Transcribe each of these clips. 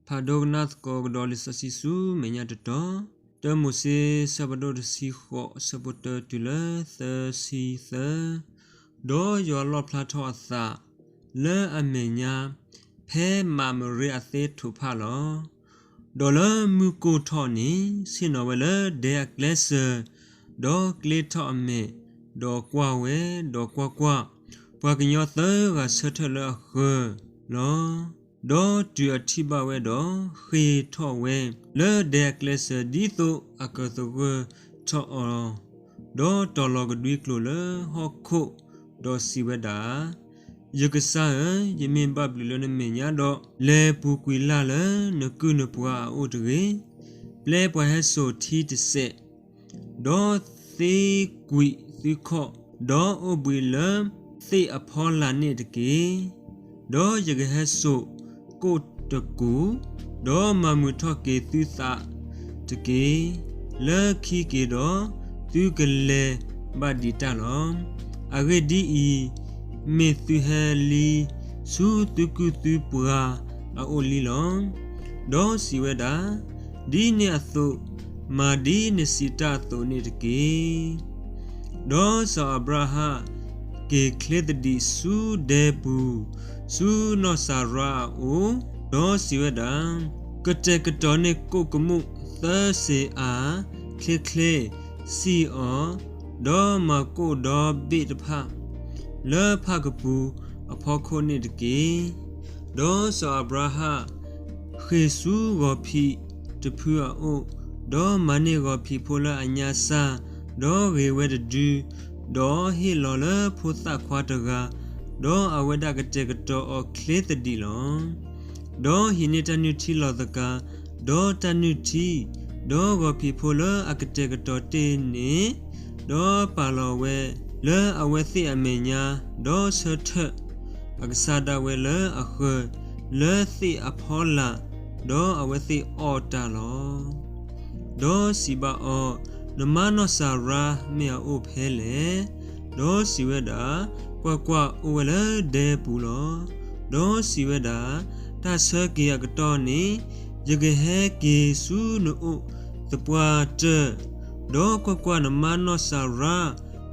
ဖးဒိကနၣ်သကိးကဒီးလံာ်စီဆှံဆူမဲာ်ညါတတီၤ, တၢမိၤၡ့ ဆၢဖးဒိၣ်တဆံဃိး ဆၢဖိတၢတုၤလၢသၢဆံသၢ. ဒီးယွၤလီၣ်ဖျါထီၣ်အသးလၢအမဲာ်ညါ ဖဲမးမရ့အသ့ထိးဖးလီၤ. ဒီးလၢမုၢ်ကိၢ်ထီၣ်န့ၣ် ဆ့ၣ်နီၤဝဲလၢဒဲအကျဲစၢၤ, ဒီးကျ့ထီၣ်အမဲာ်, ဒီးကွၢ်ဝဲ, ဒီးကွၢ်ကွၢ်, ပှၤကညီသၢဂၤဆၢထၢၣ်လၢအဃၢၤလီၤ. ဒီးတုၤအထံၣ်ဘၣ်ဝဲဒီး ဃ့ၢ်ထီၣ်ဝဲလၢဒဲအကျဲစၢၤ ဒ်သိးအကသဂၢၢ်ထီၣ်အီၤ, ဒီးတီၤလီၤကဒွံကျိာ်လၢဟီၣ်ခိၣ်, ဒီးစံးဝဲဒၣ်, ယကစၢ်ဧၢ, ယမ့ၢ်ဘၣ်ဘျုးလၢနမဲာ်ညါဒီး, လဲၤပူၤကွံာ်လၢ်လၢနကုၢ်နပှၤအအိၣ်တဂ့ၤ. ပျဲပှၤဟဲစိာ်ထံတစဲး, ဒီးသ့ကွံာ်သုခီၣ်, ဒီးအိၣ်ဘှံးလၢသ့ၣ်အဖီလာ်န့ၣ်တက့ၢ်. ဒီးယကဟဲစိာ်ကိၣ်တကူာ်, ဒီးမၤမုာ်ထီၣ်က့ၤသုသးတက့ၢ်. လၢခံက့ၤဒီး, သုကလဲၤဘၣ်ဒံးတၢ်လီၤ. အဂ့ၢ်ဒ်အံၤ, မ့ၢ်သုဟဲလံဆူသုကုၢ်သုပှၤအအိၣ်လံလီၤ. ဒီးစံးဝဲဒၣ်, ဒ်န့ၣ်အသိး, မၤဒ်နစံးတၢ်အသိးန့ၣ်တက့ၢ်. ဒီးစီၤအၤဘြၤဟၣ်က့ၤချ့သဒံးဆူဒဲပူၤ, ဆူနီၢ်စၤရါအအိၣ်, ဒီးစံးဝဲဒၣ်, ကတဲာ်ကတီၤန့ၢ်ကိၣ်ကမူၣ်သၢစ့ၤအၤ, ချ့ချ့, စံၣ်အီၤ, ဒီးမၤကိၣ်ဒီဘ့ၣ်တဖၣ် လၢဖၣ်ကပူၤအဖီခိၣ်န့ၣ်တက့ၢ်. ဒီးစီၤအၤဘြၤဟၣ်ဃ့ၢ်ဆူဂီၤဖံးတဖုအအိၣ်, ဒီးမၤန့ၢ်ဂီၤဖံးဖိလၢအညါစၢ်, ဒီးဂ့ၤဝဲတဒု, ဒီးဟ့ၣ်လီၤလၢဖိသၣ်ခွါတဂၤ, ဒီးအဝဲဒၣ်ကတဲာ်ကတီၤအီၤချ့သဒံးလီၤ. ဒီးဟံးန့ၢ်တၢ်နုၢ်ထံလီၤသကၤ, ဒီးတၢ်နုၢ်ထံ, ဒီးဂီၤဖံးဖိလၢအကတဲာ်ကတီၤတ့ၢ်န့ၣ်, ဒီးပာ်လီၤဝဲလၢအဝဲသ့ၣ်အမဲာ်ညါ, ဒီးဆၢထၢၣ်အကစၢ်ဒၣ်ဝဲလၢအဃၢၤ, လၢသ့ၣ်အဖီလာ်, ဒီးအဝဲသ့ၣ်အီၣ်တၢ်လီၤ. ဒီးစံးဘၣ်အီၤ, နမါနီၢ်စၤရါမ့ၢ်အအိၣ်ဖဲလဲၣ်. ဒီးစံးဝဲဒၣ်, ကွၢ်ကွၢ်, အိၣ်ဝဲလၢဒဲပူၤလီၤ. ဒီးစံးဝဲဒၣ်, တၢ်ဆၢက့ၤအကတီၢ်န့ၣ်, ယကဟဲက့ၤဆူနအိၣ်သပှၢ်တၢၢ်, ဒီးကွၢ်ကွၢ်, နမါနီၢ်စၤရါ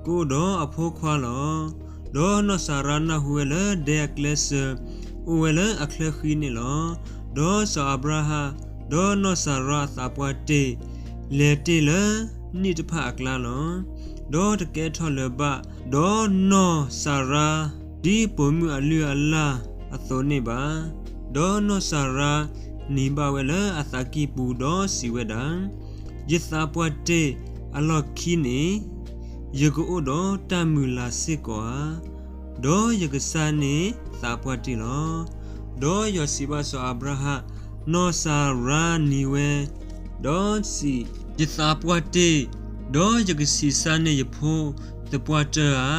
ကအိၣ်ဒီးအဖိခွါလီၤ. ဒီးနီၢ်စၤရါနၢ်ဟူဝဲလၢဒဲအကျဲစၢၤ အိၣ်ဝဲလၢအချၢဃံန့ၣ်လီၤ. ဒီးစီၤအၤဘြၤဟၣ်, ဒီးနီၢ်စၤရါအသးပှၢ်တ့ၢ်, လဲၤတ့ၢ်လၢနံၣ်တဖၣ်အကျါလီၤ. ဒီးတကဲထီၣ်လၢၤဘၣ်, ဒီးနီၢ်စၤရါဒ်ပိာ်မုၣ်အလုၢ်အလၢ်အသိးန့ၣ်ဘၣ်. ဒီးနီၢ်စၤရါနံၤဘၣ်ဝဲလၢအသးကံၢ်ပူၤ, ဒီးစံးဝဲဒၣ်, ယသးပှၢ်တ့ၢ်အလီၢ်ခံန့ၣ်, ယကအိၣ်ဒီးတၢ်မုၢ်လၢ်စ့ၢ်ကီးဧါ. ဒီးယကစၢ်န့ၣ်သးပှၢ်တ့ၢ်လီၤ. ဒီးယွၤစံးဘၣ်စီၤအၤဘြၤဟၣ်, နီၢ်စၤရါနံၤဝဲ, ဒီးစံး, ယသးပှၢ်တ့ၢ်, ဒီးယကဆံးစၢ်န့ၢ်ယဖိသပှၢ်တၢၢ်ဧါ.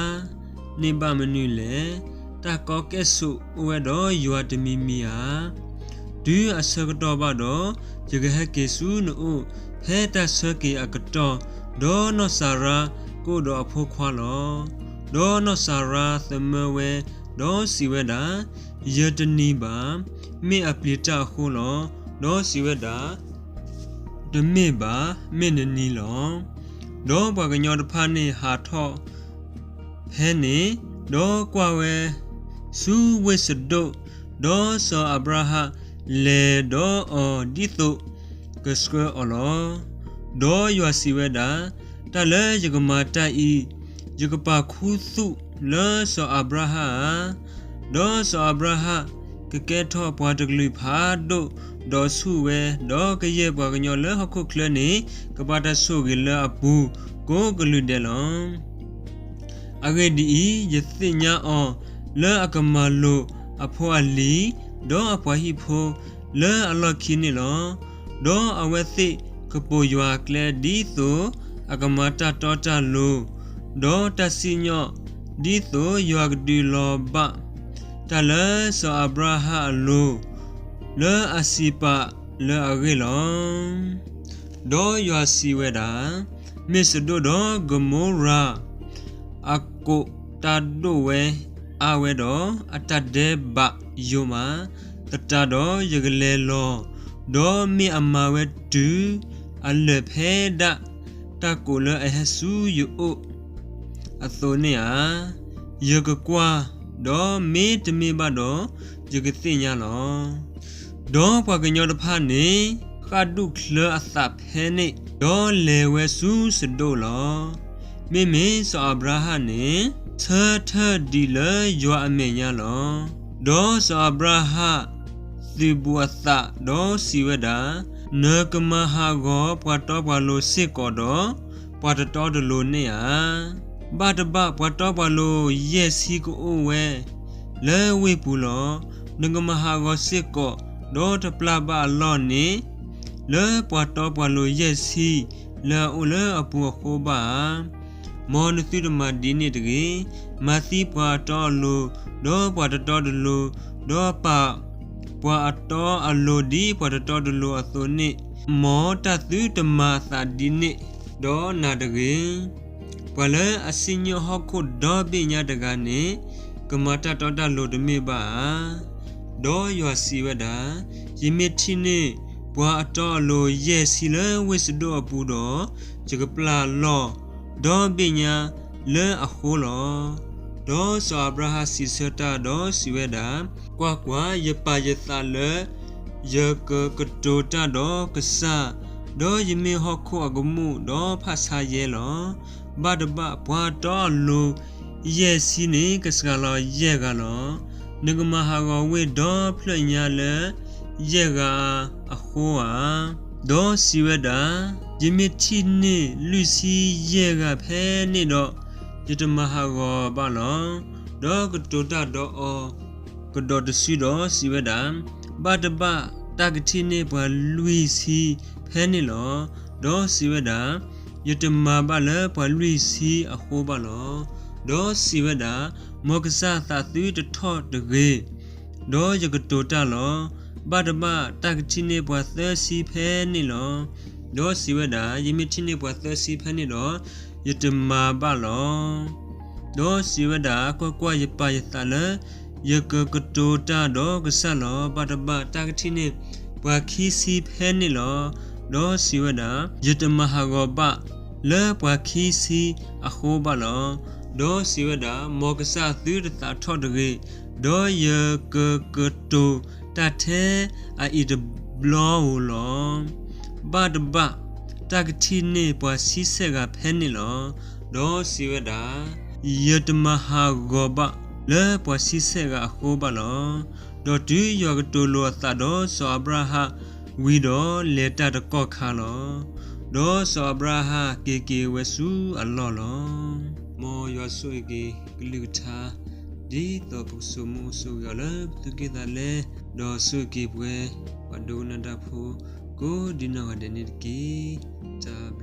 န့ၢ်ဘၣ်မနုၤလဲၣ်. တၢ်ကီကဲၣ်ဆိးအိၣ်ဝဲဒီးယွၤတမံၤမံၤဧါ. တုၤအဆၢကတီၢ်ဘၣ်ဒီး, ယကဟဲက့ၤဆူနအိၣ်ဖဲတၢ်ဆၢက့ၤအကတီၢ်, ဒီးနီၢ်စၤရါကအိၣ်ဒီးအဖိခွါလီၤ. ဒီးနီၢ်စၤရါသမၢဝဲ, ဒီးစံးဝဲဒၣ်, ယတနံၤဘၣ်, မ့ၢ်အပျံၤတၢ်အဃိလီၤ. ဒီးစံးဝဲဒၣ်, တမ့ၢ်ဘၣ်, မ့ၢ်နနံၤလီၤ. ဒီးပှၤကညီတဖၣ်န့ၣ်ဟးထီၣ်ဖဲန့ၣ်, ဒီးကွၢ်ဝဲဆူဝ့ၢ်စဒိၣ်, ဒီးစီၤအၤဘြၤဟၣ်လဲၤဒီးအီၤဒ်သိးကဆှၢအီၤလီၤ. ဒီးယွၤစံးဝဲဒၣ်, တၢ်လၢယကမၤတၢ်အံၤ, ယကပာ်ခူသူၣ်လၢစီၤအၤဘြၤဟၣ်ဧါ. ဒီးစီၤအၤဘြၤဟၣ်ကကဲထီၣ်ပှၤတကလုာ်ဖးဒိၣ်, ဒီးဆူၣ်ဝဲ, ဒီးကယဲၢ်ပှၤကညီလၢဟီၣ်ခိၣ်ချၢန့ၣ်, ကဘၣ်တၢ်ဆိၣ်ဂ့ၤလၢအပူၤကိးကလုာ်ဒဲးလီၤ. အဂ့ၢ်ဒ်အံၤ, ယသ့ၣ်ညါအီၤလၢအကမၤလိာ်အဖိအလံၤ, ဒီးအပှၤဟံၣ်ဖိလၢအလီၢ်ခံန့ၣ်လီၤ. ဒီးအဝဲသ့ၣ်ကပိာ်ယွၤအကျဲဒ်သိးအကမၤတၢ်တီတၢ်လိၤ, ဒီးတၢ်စံၣ်ညီၣ်, ဒ်သိးယွၤကဒုးလီၤဘၣ်တၢ်လၢစီၤအၤဘြၤဟၣ်အလိၤ, လၢအစံးပာ်လၢအဂ့ၢ်လီၤ. ဒီးယွၤစံးဝဲဒၣ်, မ့ၢ်စဒိၣ်ဒီးကမိရၤ အကိးတၢ်ဒိၣ်ဝဲအါဝဲဒီး, အတၢ်ဒဲးဘးယိာ်မး, သတးဒီးယကလဲၤလီၤ ဒီးမ့ၢ်အမၤဝဲတုၤအလၢာ်ဖဲဒၣ်တၢ်ကိးလၢအဟဲဆူယအိၣ်အသိးန့ၣ်ဧါ, ယကကွၢ်, ဒီးမ့တမ့ၢ်ဘၣ်ဒီး ယကသ့ၣ်ညါလီၤ. ဒီးပှၤကညီတဖၣ်န့ၣ် ဃၣ်ဒူၣ်ချၢအသးဖဲန့ၣ်, ဒီးလဲၤဝဲဆူစဒိၣ်လီၤ. မ့မ့ၢ်စီၤအၤဘြၤဟၣ်န့ၣ် ဆၢထၢၣ်ဒံးလၢယွၤအမဲာ်ညါလီၤ. ဒီးစီၤအၤဘြၤဟၣ်သုးဘူးအသးဒီးစံးဝဲဒၣ်, နကမၤဟးဂီၤပှၤတီပှၤလိၤစ့ၢ်ကီးဒီး ပှၤတတီတလိၤန့ၣ်ဧါ. ဘၣ်တဘၣ်ပှၤတီပှၤလိၤယဲၢ်ဆံကအိၣ်ဝဲလၢဝ့ၢ်ပူၤလီၤ. နကမၤဟးဂီၤစ့ၢ်ကီး ဒီးတပျၢ်ဘၣ်အလီၢ်န့ၣ် လၢပှၤတီပှၤလိၤယဲၢ်ဆံလၢအအိၣ်လၢအပူၤအဃိဘၣ်ဧါ. မ်နသုတမၤဒ်န့ၣ်တဂ့ၤ. မၤသံပှၤအတီအလိၤ ဒီးပှၤတတီတလိၤ, ဒီးပာ်ပှၤအတီအလိၤဒ်ပှၤတတီတလိၤအသိးန့ၣ်, မ်တၢ်သုတမၤအသးဒ်န့ၣ်ဒီးနၤတဂ့ၤ. ပှၤလၢအစံၣ်ညီၣ်ဟီၣ်ခိၣ်ဒီဘ့ၣ်ညါတဂၤန့ၣ် ကမၤတၢ်တီတၢ်လိၤတမ့ၢ်ဘၣ်ဧါ. ဒီးယွၤစံးဝဲဒၣ်, ယမ့ၢ်ထံၣ်န့ၢ်ပှၤအတီအလိၤယဲၢ်ဆံလၢဝ့ၢ်စဒိၣ်အပူၤဒီး, ယကပျၢ်လီၢ်ဒီဘ့ၣ်ညါလၢအဃိလီၤ. ဒီးစီၤအၤဘြၤဟၣ်စံးဆၢတၢ်ဒီးစံးဝဲဒၣ်, ကွၢ်ကွၢ်, ယပာ်ယသးလၢ ယကကတိၤတၢ်ဒီးကစၢ်, ဒီးယမ့ၢ်ဟီၣ်ခိၣ်အကမူၣ်ဒီးဖၣ်ဆါယဲလီၤ. ဘၣ်တဘၣ်ပှၤတီအလိၤယဲၢ်ဆံန့ၣ် ကစှၤလီၤယဲၢ်ဂၤလီၤ. နကမၤဟးဂီၤဝ့ၢ်ဒီဖျၢၣ်ညါလၢယဲၢ်ဂၤအဃိဧါ. ဒီးစံးဝဲဒၣ်, ယမ့ၢ်ထံၣ်န့ၢ်လွံၢ်ဆံယဲၢ်ဂၤဖဲန့ၣ်ဒီး, ယတမၤဟးဂီၤဘၣ်လီၤ. ဒီးကတိၤတၢ်ဒီးအီၤကဒီးတစုဒီးစံးဝဲဒၣ်, ဘၣ်တဘၣ်တၢ်ကထံၣ်န့ၢ်ပှၤလွံၢ်ဆံဖဲန့ၣ်လီၤ. ဒီးစံးဝဲဒၣ်, ယတမၤဘၣ်လၢပှၤလွံၢ်ဆံအဃိဘၣ်လီၤ. ဒီးစံးဝဲဒၣ်, မ်ကစၢ်သးသုတထီၣ်တဂ့ၤ, ဒီးယကတိၤတၢ်လီၤ. ဘၣ်တဘၣ်တၢ်ကထံၣ်န့ၢ်ပှၤသၢဆံဖဲန့ၣ်လီၤ. ဒီးစံးဝဲဒၣ်, ယမ့ၢ်ထံၣ်န့ၢ်ပှၤသၢဆံဖဲန့ၣ်ဒီး, ယတမၤဘၣ်လီၤ. ဒီးစံးဝဲဒၣ်, ကွၢ်ကွၢ်, ယပာ်ယသးလၢ ယကကတိၤတၢ်ဒီးကစၢ်လီၤ. ဘၣ်တဘၣ်တၢ်ကထံၣ်န့ၢ်ပှၤခံဆံဖဲန့ၣ်လီၤ. ဒီးစံးဝဲဒၣ်, ယတမၤဟးဂီၤဘၣ်လၢပှၤခံဆံအဃိဘၣ်လီၤ. ဒီးစံးဝဲဒၣ်, မ်ကစၢ်သုတသးထီၣ်တဂ့ၤ, ဒီးယကကတိၤတၢ်ထဲအအံၤတဘျီဧိၤလီၤ. ဘၣ်တဘၣ်တၢ်ကထံၣ်န့ၢ်ပှၤဆံဆဲၣ်ဂၤဖဲန့ၣ်လီၤ. ဒီးစံးဝဲဒၣ်, ယတမၤဟးဂီၤဘၣ်လၢပှၤဆံဆဲၣ်ဂၤအဃိဘၣ်လီၤ. ဒီးတုၤယွၤကတိၤလိာ်အသးဒီးစီၤအၤဘြၤဟၣ်ဝံၤဒီး လဲၤတၢ်တကီၢ်ခါလီၤ. ဒီးစီၤအၤဘြၤဟၣ်က့ၤက့ၤဝဲဆူအလီၢ်လီၤ. မ်ယွၤဆိၣ်ဂ့ၤက့ၤကလုၢ်ကထါ ဒ်သိးပကဆိမိၣ်ဆိၣ်ဂ့ၤအီၤလၢပသူၣ်ကံၢ်သးလဲ, ဒီးဆိၣ်ဂ့ၤက့ၤပဝဲ ပှၤဒိကနၣ်တၢ်ဖိ ကိးဒ်နီၢ်ဂၤဒဲးန့ၣ်တက့ၢ်. တၢ်ဘျုး